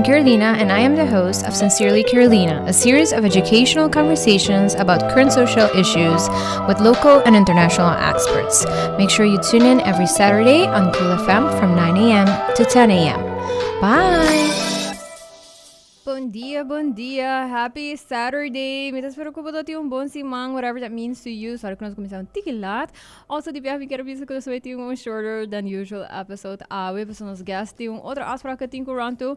Carolina and I am the host of Sincerely Carolina, a series of educational conversations about current social issues with local and international experts. Make sure you tune in every Saturday on Cool FM from 9 a.m. to 10 a.m. Bye! Bon dia, bon dia. Happy Saturday. Mi ta spera cu bo tin un bon siman, whatever that means to you. Sorry cu nos a cuminsa un tiki laat. Also, di biaha mi kier bisa cu nos tin un shorter than usual episode awe, pasobra nos guest tin un otro afspraak cu tin cu run to.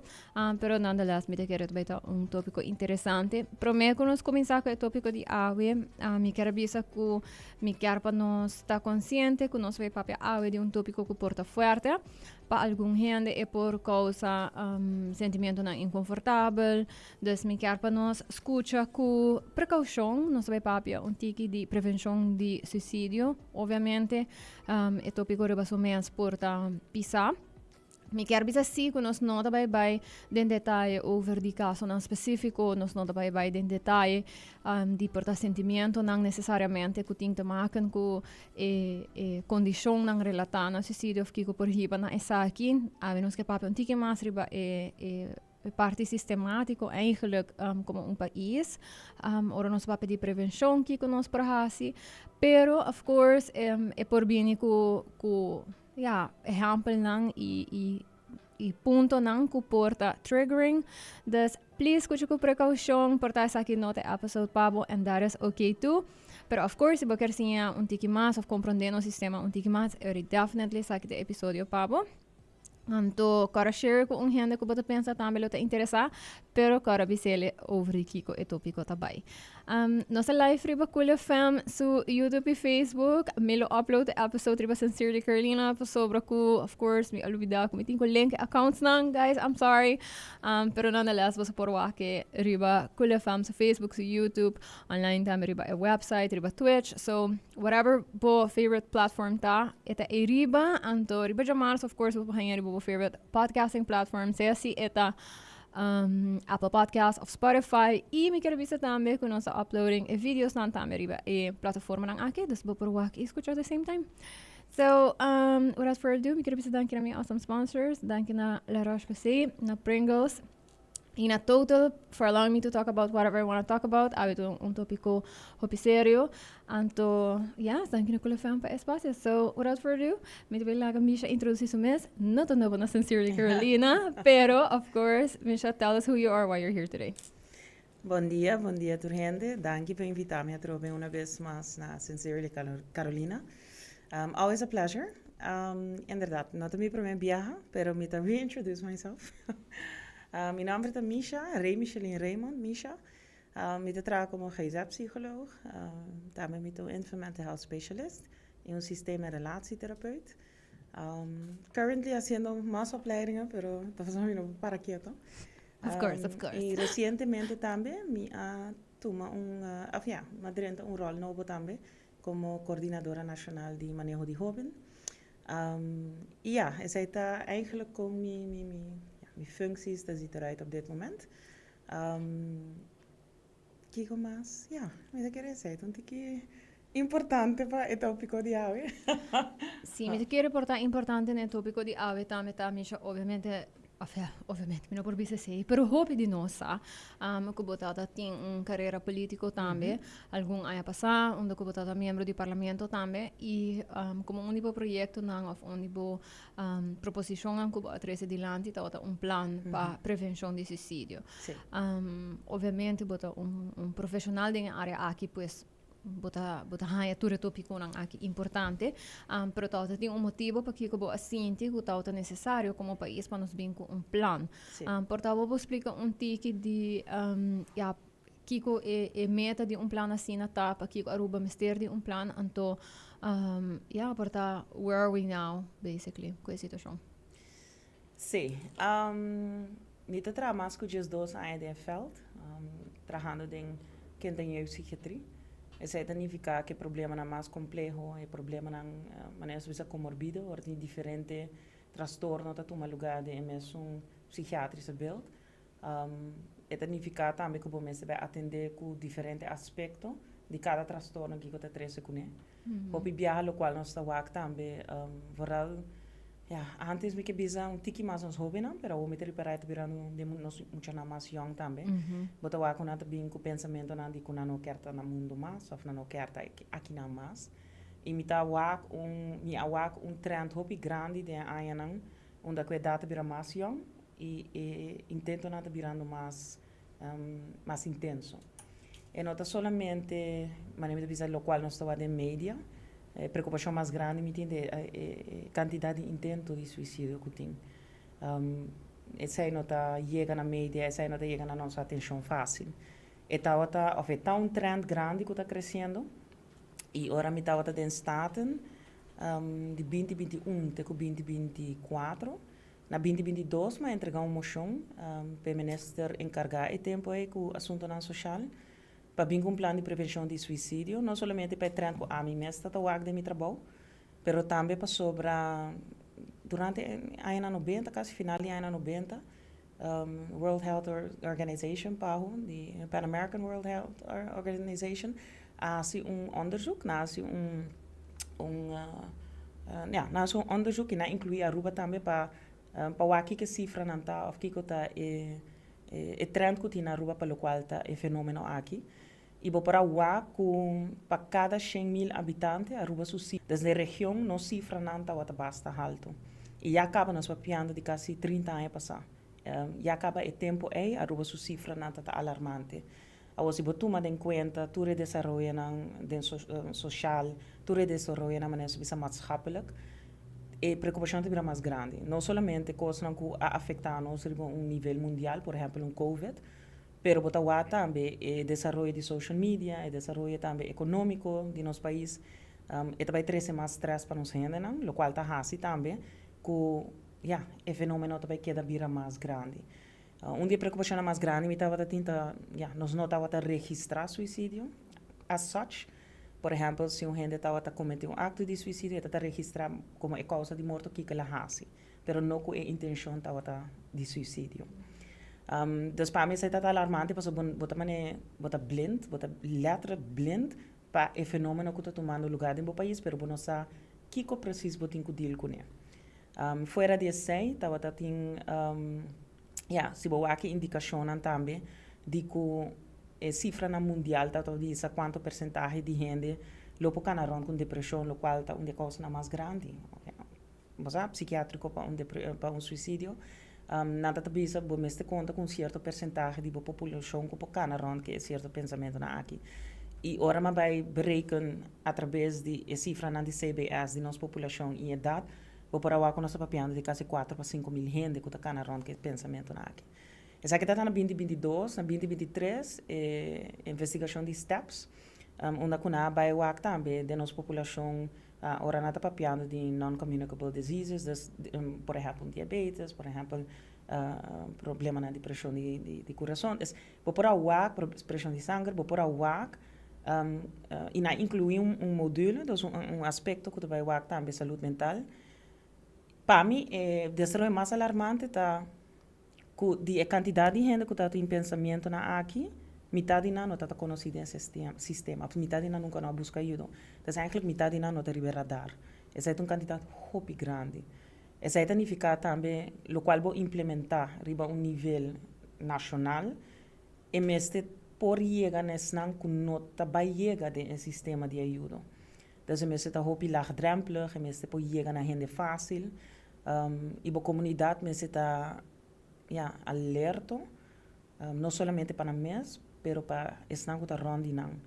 Pero nonetheless, mi ta kere ta bay ta un topico interesante. Prome cu nos cuminsa cu e topico di awe, mi kier bisa cu mi kier pa nos ta consciente cu nos bay papia awe di un topico cu por ta fuerte. Pa algun hende e por kousa sentimentonan inkonfortabel. Dus mi kier pa nos skucha ku prekoushon. Nos ta bai papia un tiki di prevenshon di suisidio. Obviamente e topiko riba su mes por ta pisá. Mi kier bisa si ku nos no ta bai bai den detaye over di kasonan spesífiko, nos no ta bai bai den detaye di por ta sentimientonan nesesariamente ku tin te maken ku e e kondishonnan relatá na suisidio òf kiko por hiba na esaki. Awe nos ke papia un tiki mas riba e e parti sistemátiko eigenlijk komo un pais. Ora nos papia di prevenshon kiko nos por hasi, pero of course e por bini ku ku ya ehèmpelnan i i i puntonan ku por ta triggering. Dus please skucha ku prekoushon, por ta esaki no ta e episode pa bo and that is okay too. Pero of course si bo kier siña un tiki mas of komprondé nos sistema un tiki mas, e definitely esaki ta e episodio pa bo. Anto kòrda share ku un hende ku bo ta pensa tambe lo ta interesá, pero kòrda bis'el over di kiko e tópiko ta bai. Nos ta live riba Cool FM su YouTube y Facebook. Mi lo upload e episode riba Sincerely Carolina pasobra cu of course mi a lubida cu mi tin cu link e accounts nan guys I'm sorry. Pero nonetheless boso por wak e riba Cool FM su Facebook su YouTube online tambe riba e website riba Twitch so whatever bo favorite platform ta e ta ey riba. Anto riba djamarzo of course bo por haña riba bo favorite podcasting platform sea si e ta Apple Podcast of Spotify. Y mi quiero bisa tambe cu nos ta uploading e videos nan tambe riba e plataformanan aki. Dus bo por wak y escucha at the same time. So, without further ado, mi quiero bisa danki na mi awesome sponsors. Danki na La Roche-Posay, na Pringles y na Total for allowing me to talk about whatever I want to talk about. Awe ta un topico hopi serio. Anto, ja, danki na Cool FM pa e espacio. So, without further ado, mi ta bay laga Misha introduci su mes. No ta nobo na Sincerely Carolina, pero, of course, Misha, tell us who you are, why you're here today. Bon dia, bon dia tur hende. Danki pa invita mi atrobe una bes mas na Sincerely Carolina. Always a pleasure. Inderdaad, no ta mi prome biaha, pero mi ta reintroduce myself. Mi nomber ta Misha, Rey Micheline Raymond, Misha. Mi ta traha komo GZ-psycholoog, tambe mi ta un infant mental health specialist i un sistema en relatietherapeut. Currently haciendo mas opleidingen, pero ta pasobra mi no por para keto. Of course, of course. I recientemente tambe mi a tuma un, of ja, mi a drenta un rol nobo tambe komo coordinadora nacional di maneho di hoben. I ja, esei ta eigenlijk kon mi, mi, mi, ja, mi functies ta ziet eruit op dit moment. Kiko mas? Ya, mi ta kere esei ta un tiki importante pa e tópiko di awe. Sí, mi ta kere por ta importante na e tópiko di awe tambe ta, Misha, obviamente, of ja, obviamente mi no por bisa esei, pero hopi di nos sa ku bo tata tin un karera polítiko tambe, algun aña pasá, unda ku bo tata miembro di parlamento tambe, i komo un di bo proyektonan òf un di bo Proposishonnan ku bo a trese dilanti tabata un plan pa prevenshon di suisidio. Obviamente bo ta un profeshonal den e área aki, pues bo ta bo ta haña tur e topikonan aki importante. Pero tabata tin un motibu pakiko bo a sinti ku tabata nesesario komo pais pa nos bin ku un plan. Por ta bo por splika un tiki di ya Kiko e e meta di un plan asina ta? Pakiko Aruba mester di un plan? Anto ya por ta where are we now basically ku e situashon? Sí, mi ta traha mas ku 12 aña den e veld, trahando den kind en jeugdpsychiatrie. Esei ta nifiká ku e problemanan mas kompleho, e problemanan manera nos bisa komorbido, ora tin diferente trastorno ta tuma lugá den e mesun psikiatrische beeld. E ta nifiká tambe ku bo mester bai atendé ku diferente aspekto di kada trastorno kiko ta trese kuné. Hopi biaha lokual nos ta wak tambe, vooral Ja, antes mi ke bisa un tiki mas nos hobennan, pero awor mi ta ripará e ta birando den nos muchanan mas yong tambe. Bo ta wak ku nan ta bin ku pensamentonan di ku nan no kier ta na mundu mas òf nan no kier ta akinan mas. I mi ta wak un, mi a wak un trend hopi grandi den e añanan unda ku edat ta bira mas yong i e intentonan ta birando mas mas intenso. E no ta solamente, manera mi ta bisa, locual nos ta wak den media. E preocupacion mas grandi mi tin ta e cantidad di intento di suicidio cu tin. Esey no ta yega na media, esey no ta yega na nos atencion facil. E tabata, of e ta un trend grandi cu ta creciendo y ora mi tabata den Staten di 2021 te cu 2024, Na 2022 m'a entregá un moshon pa e minister enkargá e tempu ei ku asuntunan soshal pa bin ku un plan di prevenshon di suisidio, no solamente pa e trend ku ami mes ta ta wak den mi trabou, pero tambe pasobra durante e añanan nobenta, kasi final di añanan nobenta, World Health Organization, PAHO, di Pan American World Health Organization, a hasi un onderzoek, nan a hasi un un ya, nan a hasi un onderzoek i nan a inkluí Aruba tambe pa pa wak kiko e sifranan ta òf kiko ta e e trend ku tin na Aruba pa lokual ta e fenomeno aki. I bo por a wak ku pa kada 100.000 habitante Aruba su sifra desde region nos sifranan tabata basta haltu. I ya kaba nos papiando di kasi 30 aña pasá. Ya kaba e tempu ei Aruba su sifranan ta ta alarmante. Awor si bo tuma den kuenta tur e desaroyonan den sosial, tur e desaroyonan manera su bisa maatschappelijk, e preokupashon ta bira mas grandi. No solamente kosnan ku a afektá nos riba un nivel mundial, por ehèmpel un covid, pero bo ta wak tambe e desaroyo di social media, e desaroyo tambe ekonómiko di nos pais, e ta bai trese mas strès pa nos hendenan, lokual ta hasi tambe ku, ya, e fenomeno ta bai keda bira mas grandi. Un di e preokupashonnan mas grandi mi tabata tin ta, ya, nos no tabata registrá suisidio as such. Por ehèmpel, si un hende tabata kometé un akto di suisidio, e ta ta registrá komo e kousa di morto kiko el a hasi, pero no ku e intenshon tabata di suisidio. Dus pa mi esei ta ta alarmante pasobra bo bo ta manera bo ta blind, bo ta lètterlijk blind pa e fenomeno ku ta tumando lugá den bo pais, pero bo no sa kiko presis bo tin ku deal kuné. Fuera di esei tabata tin, ya, si bo wak e indikashonnan tambe di ku e sifranan mundial tabata bisa kuantu persentahe di hende lo por kana rònt ku depreshon, lokual ta un di e kousanan mas grandi, bo sa, psikiatriko pa un pa un suisidio. Nan ta ta bisa bo mester konta ku un sierto persentahe di bo populashon ku por kana rònt ku e sierto pensamentunan aki. I ora mi a bai bereken atrabes di e sifranan di CBS di nos populashon i edat, bo por a wak ku nos ta papiando di kasi 4 pa 5 mil hende ku ta kana rònt ku e pensamentunan aki. Esaki ta na 2022. Na 2023 e investigashon di STEPS, unda ku nan a bai wak tambe den nos populashon ora nan ta papiando di non-communicable diseases, dus por ehèmpel un diabetes, por ehèmpel problemanan di preshon di kurason. Dus bo por a wak preshon di sanger, bo por a wak i nan a inkluí un module, dus un aspekto ku ta bai wak tambe salud mental. Pa mi e desaroyo mas alarmante ta ku di e kantidat di hende ku ta tin pensamentonan aki, mitat di nan no ta ta konosí den e sistema, òf mitat di nan nunka no a buska ayuda. Dus eigenlijk mitat di nan no ta riba e radar. Esei ta un kantidat hopi grandi. Esei ta nifiká tambe lokual bo implementá riba un nivel nashonal, e mester por yega na esnan ku no ta bai yega den e sistema di ayuda. Dus e mester ta hopi laagdrempelig, e mester por yega na hende fásil, i bo komunidat mester ta, ya, alerto, no solamente pa nan mes, pero pa esnan ku ta rònt di nan.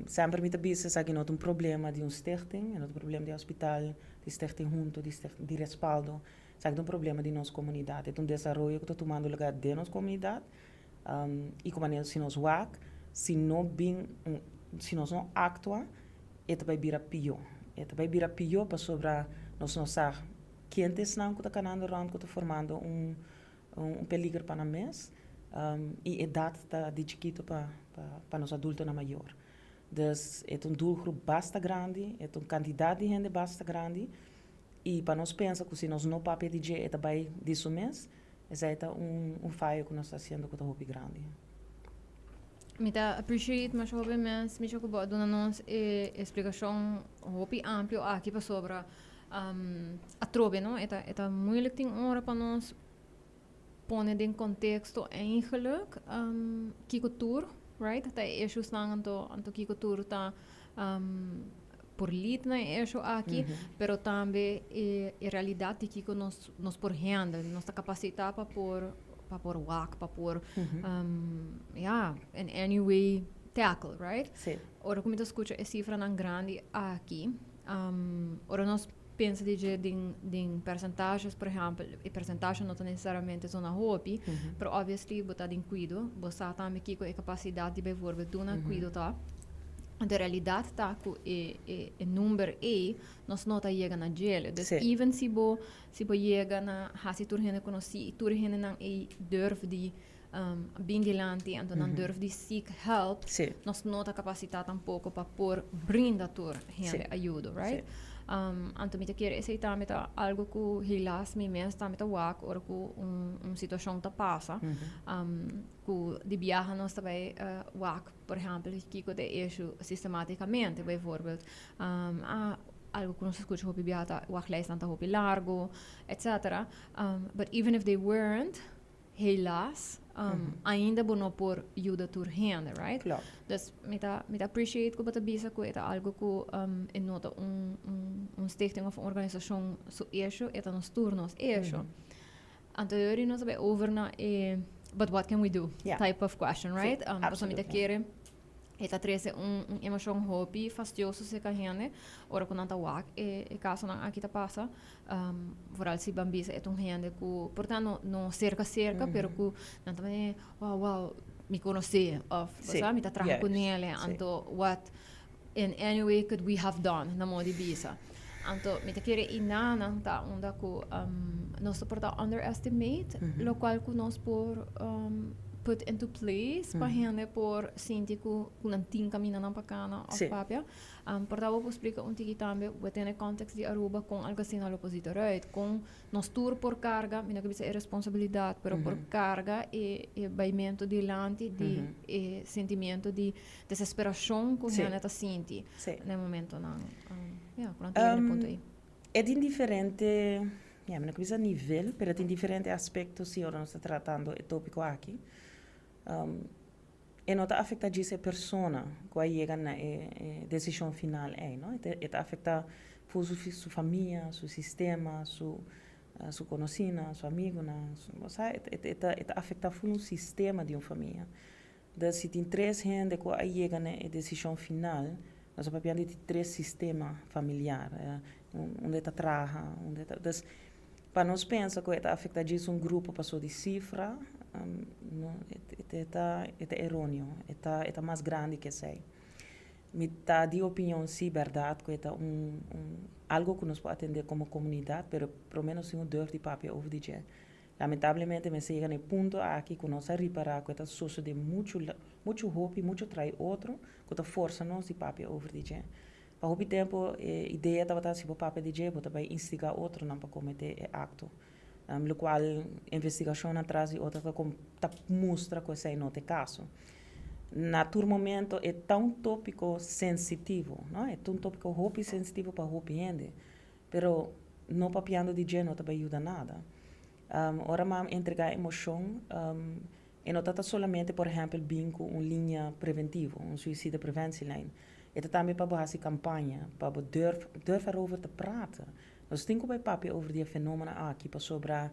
Semper mi ta bisa esaki no ta un problema di un stichting, e no ta un problema di hospital, di stichting hunto, di di respaldo. Esaki ta un problema di nos komunidat. E ta un desaroyo ku ta tumando lugá den nos komunidat, i ku manera si nos wak, si no bin un, si nos no aktua, e ta bai bira pió. E ta bai bira pió pasobra nos no sa ken ta esnan ku ta kanando rònt ku ta formando un peliger pa nan mes, i edat ta di chikitu pa nos adultonan mayor. Dus e ta un doelgroep basta grandi, e ta un kantidat di hende basta grandi, i pa nos pensa ku si nos no papia di dje e ta bai di su mes, esei ta un fayo ku nos ta hasiendo ku ta hopi grandi. Mi ta appreciate masha hopi mes, Misha, ku bo a duna nos e splikashon hopi amplio aki pasobra. Atrobe, no? E ta moeilijk tin ora pa nos pone den contexto eigenlijk kiko tur, right? Ta issues nan anto kiko tur ta por lead na issue aki, pero tambe e realidad di kiko nos por handle, nos ta capacita pa por wak, pa por yeah, in any way tackle, right? Si. Ora cu mi ta scucha e cifranan grandi aki, ora nos pensa di den percentages, por ehempel, e percentage no ta necesariamente zona hopi, pero obviously bo ta den cuido, bo sa tambe kico e capacidad di bijvoorbeeld duna cuido ta. De realidad ta cu e number e nos no ta yega na dje. Dus even si bo yega na hasi tur hende conoci, tur hende nan e durf di bin dilanti, anto nan durf di seek help, nos no ta capacita tampoco pa por brinda tur hende ayudo, right? Anto mi ta kere esey tambe ta algo cu helaas mi mes tambe ta wak ora cu un situacion ta pasa. Cu di biaha nos tambe wak, por ehempel, kiko ta e issue sistematicamente, bijvoorbeeld, algo cu nos scucha hopi biaha ta wachtlijst ta hopi largo, etc. But even if they weren't, helaas, ainda bo no por yuda tur hende, right? Klopt. Dus mi ta appreciate cu bo ta bisa cu e ta algo cu e no ta un stichting of un organisacion su issue, e ta nos tur nos issue. Anto ey nos bay over na e "but what can we do" type of question, right? Paso mi ta Absolutely. kere e ta trece un emocion hopi fastioso serca hende ora cu nan ta wak e caso nan aki ta pasa, vooral si ban bisa e un hende cu por ta no cerca cerca, pero cu nan ta mane, Wow, mi conoce" of mi ta traha cu nele, anto what in any way could we have done, na moda di bisa. Anto mi ta kere eynan ta unda cu nos por ta underestimate locual cu nos por put into place pa hende por sinti cu nan tin caminda nan pa cana of papia. Por ta bo splica un tiki tambe within e context di Aruba con algo asina lo por ziet eruit, con nos tur por carga, mi no kier bisa e responsabilidad, pero por carga e baimento dilanti di e sentimento di desesperacion cu hende ta sinti na e momento nan, ja, cu nan ta yega na e punto ey. E tin diferente, ja, mi no kier bisa nivel, pero tin diferente aspecto si ora nos ta tratando e topico aki. E no ta afecta djis e persona cu a yega na e decision final ey, no? E ta afecta su famia, su sistema, su conocina, su amigonan, osea, e ta afecta full un sistema di un famia. Dus si tin tres hende cu a yega na e decision final, nos ta papiando di tres sistema familiar, unda ta traha, unda ta, dus pa nos pensa cu e ta afecta djis un grupo paso di cifra, no, e ta eroneo, e ta mas grandi cu esey. Mi ta di opinion si berdad cu e ta un algo cu nos por atende como comunidad, pero por lo menos tin un durf di papia over di dje. Lamentablemente, mi yega na e punto aki cu nos a ripara cu ta sucede mucho, mucho hopi, mucho tras otro, cu ta forsa nos di papia over di dje. Pa hopi tempo, e idea tabata si bo papia di dje, bo ta bay instiga otronan pa comete e acto. Lo cual investigacion atras di otro ta mustra cu esey no ta e caso. Na tur momento e ta un topico sensitivo, no? E ta un topico hopi sensitivo pa hopi hende, pero no papiando di dje no ta bay yuda nada. Ora m'a entrega emocion, e no ta solamente, por ehempel, bin cu un linea preventivo, un suicide preventielijn. E ta tambe pa haci campaña, pa durf erover te praten. Nos tin cu bay papia over di e fenomeno aki, pasobra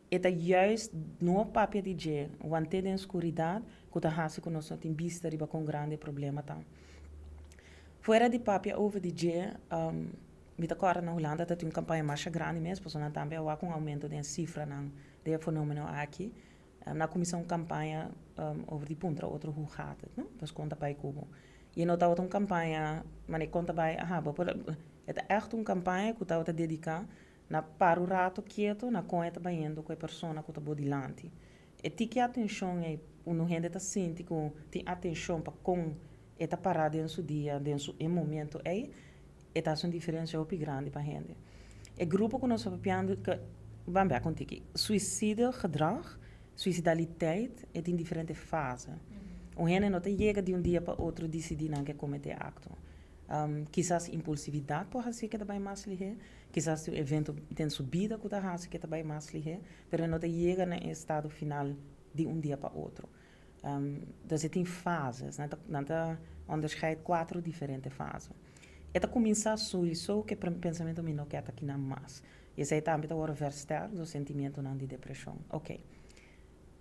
e ta juist no papia di dje, want'e den oscuridad, cu ta haci cu nos no tin bista riba con grandi e problema ta. Fuera di papia over di dje, mi ta corda na Hulanda tabatin un campaña mas grandi mes, pasobra nan tambe a wak un aumento den cifranan di e fenomeno aki. Nan a cuminsa un campaña over di puntra otro "Hoe gaat het", no? Dus con ta bay cu bo. Y no tabata un campaña, maar con ta bay, aha, bo por, e ta echt un campaña cu tabata dedica na para un rato keto na con e ta bayendo cu e persona cu ta bo dilanti. E tiki atencion e un hende ta sinti cu tin atencion pa con e ta para den su dia, den su e momento ey, e ta un diferencia hopi grandi pa hende. E grupo cu nos ta papiando, ban bij con tiki, suicidio gedrag, suicidaliteit, e tin diferente fase. Un hende no ta yega di un dia pa otro dicidi nan kier comete acto. Kisas impulsividat por hasi ku e ta bai mas lihé, kisas tin un evento den su bida ku ta hasi ku e ta bai mas lihé, pero e no ta yega na e estado final di un dia pa otro. Dus e tin fases, nan ta onderscheid kuater diferente fase. E ta kuminsá sowieso ku e pensamentu "mi no ke ta akinan mas". I esei tambe ta wòrdu versterk dor sentimentunan di depreshon. Ok.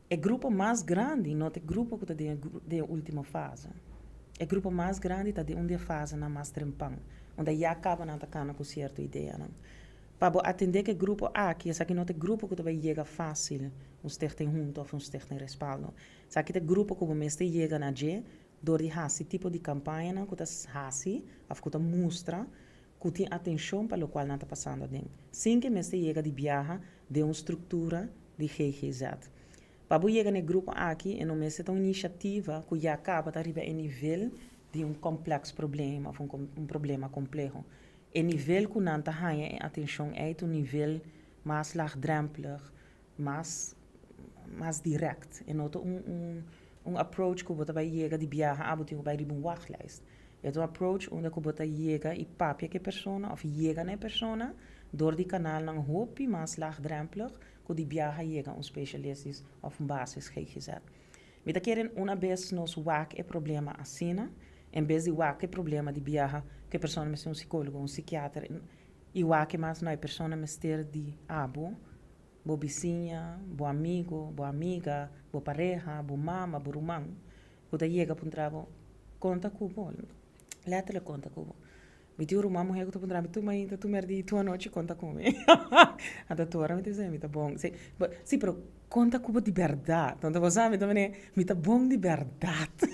E grupo mas grandi no ta e grupo ku ta den e último fase. E grupo mas grandi ta den un di e fasenan mas trempan, unda ya kaba nan ta kana ku sierto ideanan. Pa bo atendé ku e grupo aki, esaki no ta e grupo ku ta bai yega fásil un stichting Huntu òf un stichting Respaldo. Esaki ta e grupo ku bo mester yega na dje dor di hasi tipo di kampañanan ku ta hasi òf ku ta mustra ku tin atenshon pa lokual nan ta pasando aden, sin ku mester yega di biaha den un struktura di GGZ. Pa bo yega na e grupo aki, e no mester ta un inisiativa ku ya kaba ta riba e nivel di un kompleks problema òf un problema kompleho. E nivel ku nan ta haña e atenshon ei ta un nivel mas laagdrempelig, mas dirèkt. E no ta un approach ku bo ta bai yega di biaha, ah, bo tin ku bai riba un wachtlijst. E ta un approach unda ku bo ta yega i papia ku e persona òf yega na e persona dor di kanalnan hopi mas laagdrempelig ku di biaha yega un specialistisch òf un basis GGZ. Mi ta kere una bes nos wak e problema asina, en bes di wak e problema di biaha ku e persona mester un sikólogo, un sikiater, i wak mas no, e persona mester di abo, bo bisiña, bo amigu, bo amiga, bo pareha, bo mama, bo ruman, ku ta yega puntra bo, kon ta ku bo? Letterlijk kon ta ku bo? Mi tin un ruman muhé ku ta puntra mi tur mainta, tur mèrdi, tur anochi kon ta ku mi. Anto tur ora mi ta bisa mi ta bon. Si, si pero kon ta ku bo di bèrdat? Anto bo sa mi ta manera mi ta bon di bèrdat.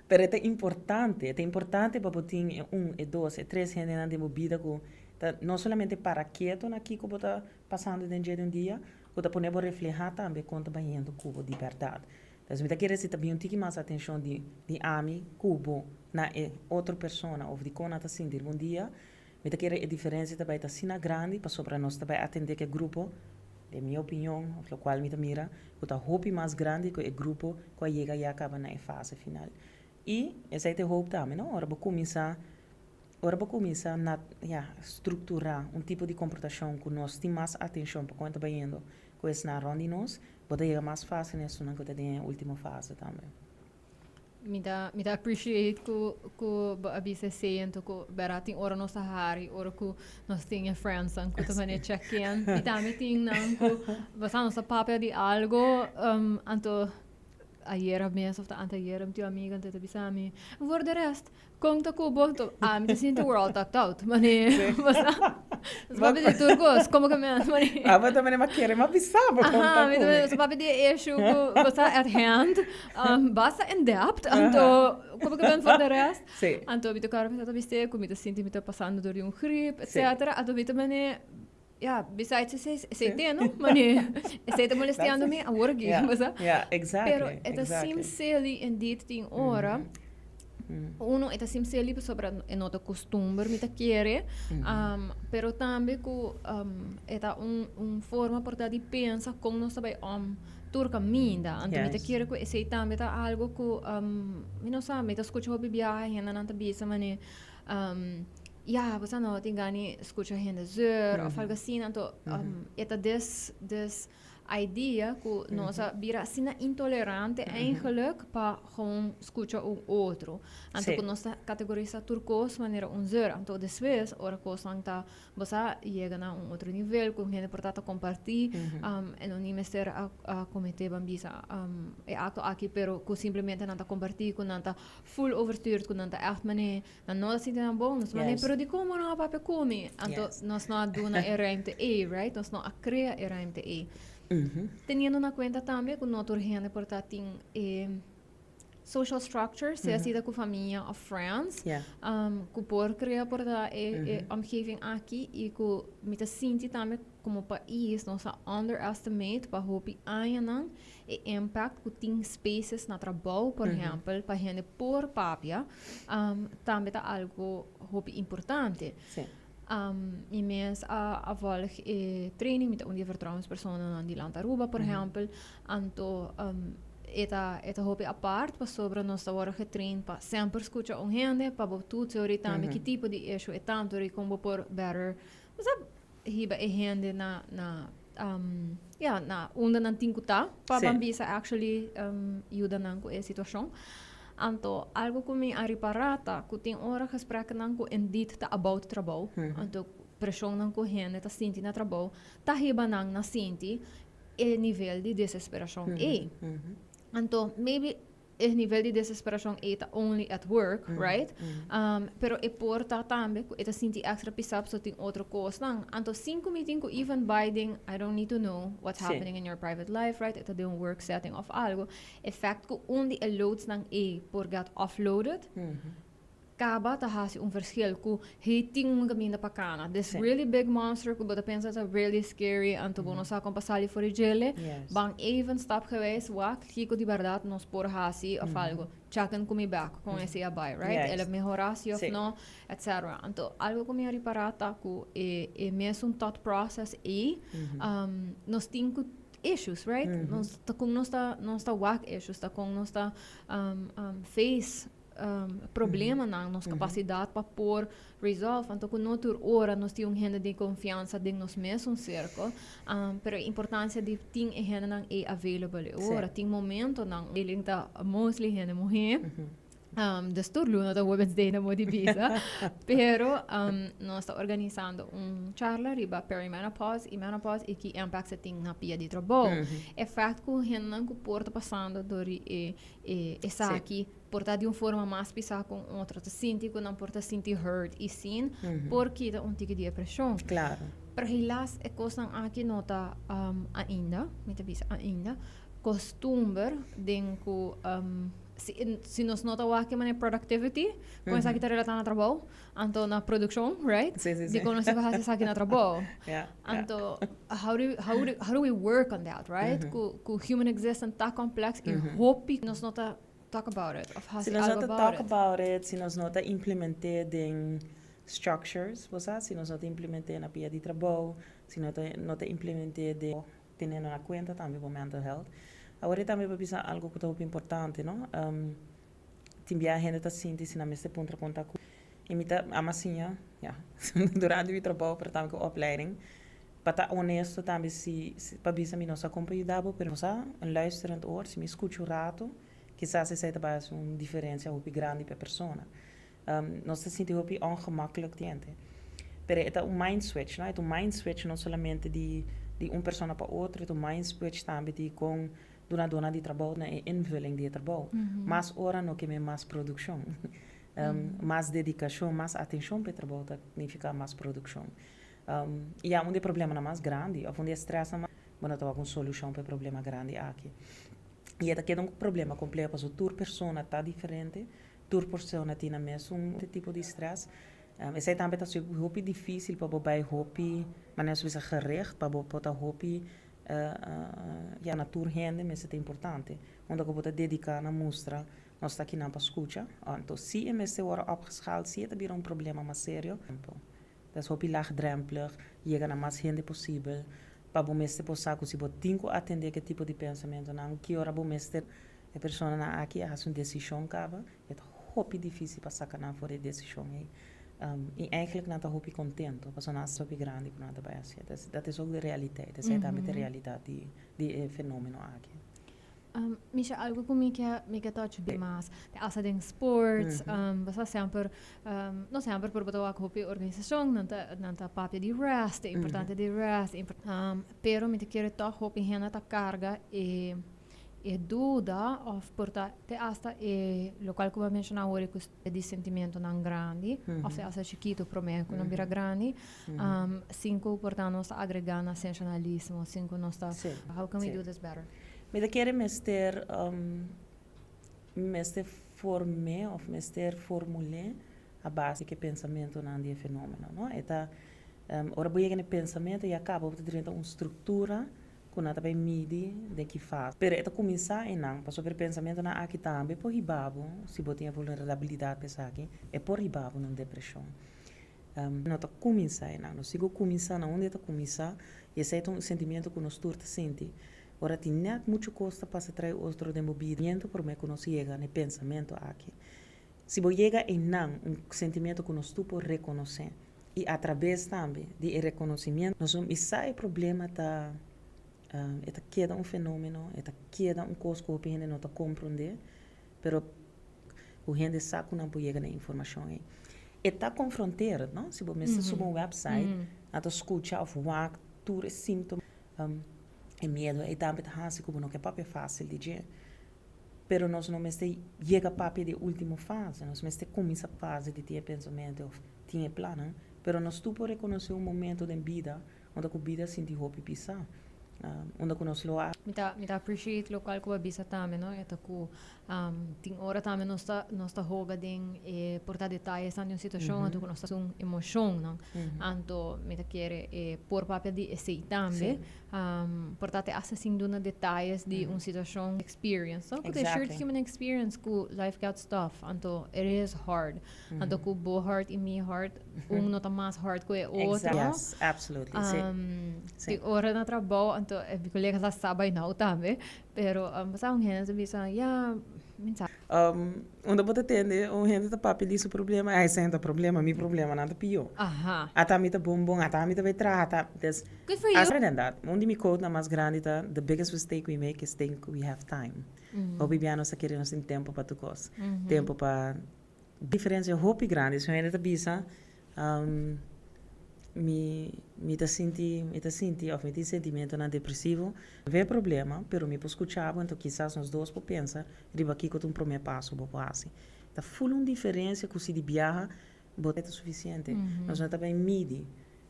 Pero e ta importante, e ta importante pa bo tin e un, e dos, e tres hendenan den bo bida ku ta no solamente para ketu na kiko bo ta pasando den dje di un dia, ku ta pone bo reflehá tambe kon ta bayendo ku bo di bèrdat. Entonces mi ta kere si ta bin un tiki mas atencion di ami cu bo na e otro persona of di con nan ta sinti riba un dia, mi ta kere e diferencia ta bay ta asina grandi pasobra nos ta bay atende cu e grupo, den mi opinion of locual mi ta mira, cu ta hopi mas grandi cu e grupo cu a yega ya caba na e fase final. Y esey ta e hoop tambe, no? Ora bo cuminsa na, ya, structura un tipo di comportacion cu nos tin mas atencion pa con ta bayendo cu esnan rond di nos, bo ta yega mas fácil na esunnan ku ta den e último fase tambe. Mi ta appreciate ku bo a bisa esei, anto ku bèrdat tin ora nos ta hari, ora ku nos tin e friends nan ku ta manera check in. I tambe tin nan ku basta nos ta papia di algo, anto ayera mes of ta anteayera mi tin un amiga, anto e ta bisa mi, "Voor de rest, kon ta ku bo?" Anto ami ta sinti we're all tucked out. Mane, basta nos papia di tur kos, komo ke men, mane. Abo ta mane ma kere ma bisa bo kon ta ku mi. Nos papia di e issue ku basta at hand, basta in depth, anto komo ke men voor de rest. Anto mi ta kòrda mi ta bis'é ku mi ta sinti mi ta pasando dor di un griep, etcetera. Anto mi ta mane, ja, besides esei, esei te, no? Mane, esei ta molestiando mi awor aki, basta. Pero e ta sincerely indeed tin ora, uno e ta sincerely pasobra e no ta costumber mi ta kere, pero tambe ku e ta un forma por ta di pensa kon nos ta bai om tur kaminda. Anto mi ta kere ku esei tambe ta algo ku mi no sa, mi ta skucha hopi biaha hendenan ta bisa mane, ya, bo sa no tin gana di skucha hende zeur of algo asina, anto e ta des idea ku nos a bira asina intolerante eigenlijk pa gewoon skucha un otro. Anto ku nos ta kategorisa tur kos manera un zeur. Anto despues ora kosnan ta bo sa yega na un otro nivel ku hende por ta ta kompartí, e no ni mester a kometé ban bisa e akto aki, pero ku simplemente nan ta kompartí ku nan ta full overstuurd, ku nan ta ègt manera nan no ta sinti nan bon, nos mane, pero dikon bo no a papia ku mi? Anto nos no a duna e ruimte ei, right? Nos no a krea e ruimte ei. Teniendo na kuenta tambe ku no tur hende por ta tin e social structure, sea si ta ku famia òf friends, ku por krea por ta e omgeving aki i ku mi ta sinti tambe komo pais nos a underestimate pa hopi añanan e impact ku tin spaces na trabou, por ehempel, pa hende por papia, tambe ta algo hopi importante. Mi mes a volg e training, mi ta un di e vertrouwenspersonennan di Land Aruba, por ehempel. Anto. E ta hopi apart pasobra nos ta wòrdu getrain pa semper skucha un hende, pa bo toetsen ori tambe ki tipo di issue e tantu ori kon bo por better, bo sa, hiba e hende na ya, na unda nan tin ku ta pa ban bisa actually yuda nan ku e situashon. Anto algu ku mi a ripará ta ku tin ora gespreknan ku indeed ta about trabou, anto preshonnan ku hende ta sinti na trabou ta hiba nan na sinti e nivel di desesperashon ei. Anto maybe e nivel di desesperashon ei ta only at work, right? Pero e por ta tambe ku e ta sinti extra pisá pasobra tin otro kosnan. Anto sin ku mi tin ku even bai den, I don't need to know what's happening in your private life, right? E ta den un work setting of algo. E fact ku un di e loadsnan ei por get offloaded, kaba ta hasi un verschil ku hey tin un kaminda pa kana. This really big monster ku bo ta pensa ta really scary anto bo no sa kon pa sali for di djele, ban even stapgewijs wak kiko di bèrdat nos por hasi òf algo. Check in ku mi bèk kon esei a bai, right? El a mehorá si òf no, etcetera. Anto algo ku mi a ripará ta ku e e mesun thought process ei nos tin ku issues, right? Nos ta kon nos ta wak issues, ta kon nos ta face problemanan, nos kapasidat pa por resolve. Anto ku no tur ora nos tin un hende di konfiansa den nos mesun sirkel, pero e importansia di tin e hendenan ei available e ora. Tin momentonan, e ta mostly hende muhé, dus tur luna ta Women's Day na modo di bisa, pero nos ta organisando un charla riba perimenopause i menopause i ki impact e tin na pia di trabou. E fact ku hendenan ku por ta pasando dor di e esaki por ta di un forma mas pisá ku un otro, ta sinti ku nan por ta sinti heard i seen, por kita un tiki di e preshon. Pero helaas e kosnan aki no ta ainda, mi ta bisa ainda, kostumber den ku si nos no ta wak e manera productivity, kon esaki ta relatá na trabou, anto na produkshon, right? Sí, sí, sí. Dikon nos ta hasi esaki na trabou? Anto, how do we work on that, right? Ku human existence ta complex i hopi nos no ta talk about it of hasi Si nos no algo ta about talk it. About it, si nos no ta implement'é den structures, bo sa, si nos no ta implement'é na pia di trabou, si no ta implement'é den teniendo na kuenta tambe bo mental health. Awor e tambe pa bisa algo ku ta hopi importante, no? Tin bia hende ta sinti si nan mester puntra konta ku i mi ta ama siña, ya, durante mi trabou, pero tambe ku opleiding, pa ta honesto tambe si pa bisa mi no sa kon pa yuda bo, pero bo sa, un luisterend oor, si mi skucha un rato, kisas esei ta bai hasi un diferensia hopi grandi pa e persona. Nos ta sinti hopi ongemakkelijk tiente. Pero e ta un mind switch, no? E ta un mind switch no solamente di un persona pa otro, e ta un mind switch tambe di kon dunadónan di trabou na e invulling di e trabou. Mas ora no ke men mas produkshon. Mas dedikashon, mas atenshon pa e trabou ta nifiká mas produkshon. I ya un di e problemanan mas grandi òf un di e strèsnan mas, bo no ta wak un solushon pa e problema grandi aki. I e ta keda un problema kompleho pasobra tur persona ta diferente, tur persona tin nan mesun tipo di strès. Esei tambe ta hopi difísil pa bo bai hopi, manera nos bisa gericht, pa bo por ta hopi, ya, na tur hende mester ta importante. Unda ku bo ta dediká na mustra nos ta akinan pa skucha. Anto si e mester wòrdu opgeschaald, si e ta bira un problema mas serio, dat is hopi laagdrempelig, yega na mas hende posibel, pa bo mester por sa ku si bo tin ku atendé ku e tipo di pensamentonan, ki ora bo mester e personanan aki a hasi un desishon kaba, e ta hopi difísil pa saka nan for di e desishon ei. I eigenlijk nan ta hopi kontento, pasobra nan a hopi grandi ku nan ta bai hasi. Dat is ook de realiteit, esei tambe ta e realidat di e fenomeno aki. Misha, algo ku mi ke touch mas, te hasta den sports, basta semper, no semper, pero bo ta wak hopi organisashon, nan ta papia di rest, e importante di rest, pero mi ta kere tòg hopi hende ta karga e duda òf por ta te hasta e lokual ku bo a menshoná awor ku di sentimentonan grandi òf te hasta chikitu promé ku nan bira grandi, sin ku por ta nos ta agregá na sensacionalismo, sin ku nos ta, how can we do this better? Mi ta kere mester form'é òf mester formul'é a base di e pensamentonan di e fenómeno, no? E ta ora bo yega na e pensamentu ya kaba bo ta drenta un struktura ku nan ta bai midi den ki fase. Pero e ta kuminsá einan, pasobra e pensamentonan aki tambe por hiba bo, si bo tin e vulnerabilidat pa esaki, e por hiba bo na un depreshon. No ta kuminsá einan, nos sigu kuminsá na unda e ta kuminsá, i esei ta un sentimiento ku nos tur ta sinti. Ora tin net mucho cos ta pasa tras otro den bo bida, prome cu nos yega na e pensamento aki. Si bo yega na un sentimento cu nos tur por reconoce y atraves tambe di reconocimento, nos sa e problema ta keda un fenomeno, ta keda un cos cu hende no ta comprende, pero e hende sa cu no por yega na informacion ey. E ta confronteren, no? Si bo mester subi un website, anto scucha of wak tur sintoma, e miedo y tambe ta hasi cu no kier papia facil di dje. Pero nos no mester yega papia di ultimo fase, nos mester cuminsa fase di tin pensamento of tin plan, pero nos tur por reconoce un momento di bida unda cu bida sinti hopi pisa, unda cu nos lo a Mi ta appreciate loke cu a bisa tambe, no? E ta cu tin ora tambe nos ta hoga den por ta detaye di un situacion, anto cu nos ta un emocion, no? Anto mi ta kere por papia di esey tambe. Por ta te hasta sin duna detaye di un situacion experience, no? Cu the shared human experience cu life gets tough, anto it is hard. Anto cu bo heart y mi heart, un no ta mas hard cu e otro. Yes, absolutely. Si. Ora na trabou, anto mi colega sa sabi nou tambe, pero sa un hende bisa, ja, minsa. Unda bo ta tende, un hende ta papia di su problema, ai senta problema, mi problema nan ta pio. Ata mi ta bon bon, ata mi ta bay traha, ata, dus, Good for you. Other than that, un di mi quote na mas grandi ta, "The biggest mistake we make is think we have time." Hopi bia nos ta kere nos tin tempo pa tur cos. Tempo pa diferencia hopi grandi. So hende ta bisa, mi ta sinti of mi tin sentimentonan depresivo. Ve problema, pero mi por scucha bo, anto kisas nos dos por pensa riba kico ta un prome paso bo por haci. Ta full un diferencia cu si di biaha bo ta suficiente. Nos no ta bay midi.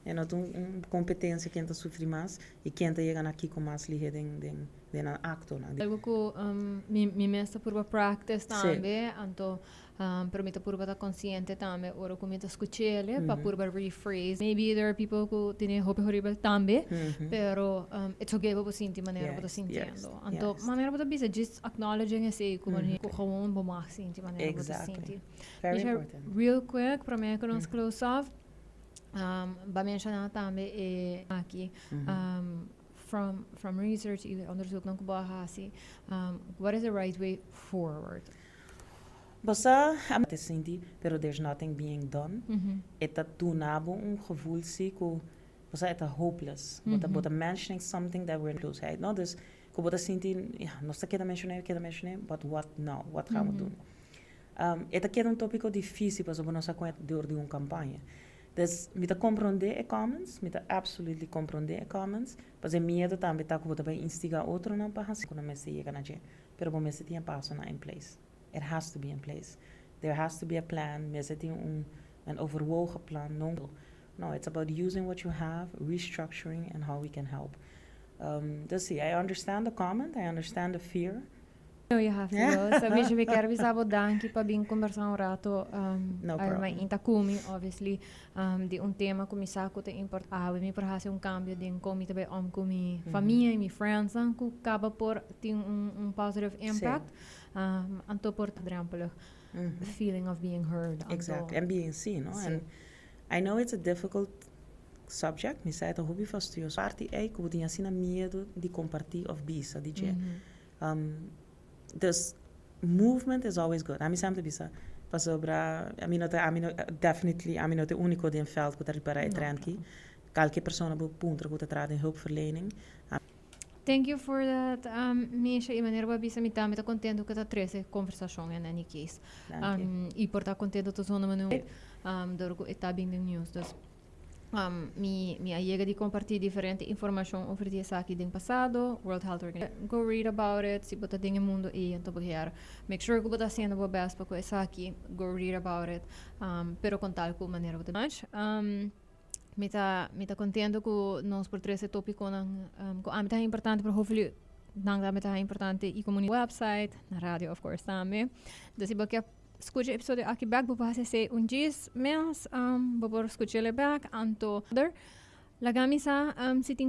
E no ta un competencia ken ta sufri mas y ken ta yega na kico mas lihe den een acto. No? Algo cu mi mes ta purba practice tambe, anto pero mi ta purba ta consciente tambe ora cu mi ta scuchele pa purba rephrase. Maybe there are people cu tin hopi horrible tambe, pero it's okay pa sinti manera bo ta sintiendo. Anto manera bo ta bisa, just acknowledging esey cu gewoon bo mag sinti manera bo ta sinti. Very Misha, important. real quick, prome cu nos close off, bo a menciona tambe aki from research y onderzoek nan cu bo a hasi, what is the right way forward? Basta te sinti, pero there's nothing being done. E ta duna bo un gevoel si cu basta e ta hopeless. Bo ta mentioning something that we're close, no? Dus cu bo ta sinti, ja, nos ta keda menciona, keda menciona, but what now? Wat gaan we doen? E ta keda un topico dificil pasobra nos a door di un campaña. Dus mi ta comprende e comments, mi ta absolutely comprende e comments, mas e miedo tambe ta cu bo ta bay instiga otronan pa hasi cu no mester yega na dje. Pero bo mester tin pasonan in place. It has to be in place. There has to be a plan. Mester tin een overwogen plan. No, no, it's about using what you have, restructuring, and how we can help. Dus see, I understand the comment, I understand the fear. No, you have to go. So, Misha, mi kier bisa bo danki pa bin conversa un rato. No problem. Inta cu mi, obviously, di un tema cu mi sa cu ta importante. Mi por haci un cambio den con mi ta bay om cu mi famia y mi friends, cu caba por tin un positive impact. Anto por drempelig feeling of being heard. Anto, Exactly. And being seen, no? And I know it's a difficult subject. Mi sa e ta hopi fastidioso. Parti ey cu tin asina miedo di comparti of bisa di dje. Dus movement is always good. Ami semper bisa pasobra ami no ta ami no definitely ami no ta unico den veld cu ta ripara e No, trend ki. Cualkier persona bo puntra cu ta trata den hulpverlening. Thank you for that, Misha. Y manera bo a bisa, mi ta contento cu ta trece conversacion in any case. Danki. Y por ta contento ta zona manu door cu e ta bin den news. Dus mi a yega di comparti diferente informacion over di esaki den pasado. World Health Organization. Go read about it. Si bo ta den e mundo ey, anto bo kier make sure cu bo ta haciendo bo best pa cu esaki. Go read about it. Pero con tal cu manera bo ta much. Mi ta contento cu nos por trece topiconan cu ami ta importante, pero hopefully nan tambe ta importante y como website, na radio of course tambe. Dus si bo kier scucha episodio aki back, bo por haci un djis mes, bo por scuch'e back, anto laga mi sa si tin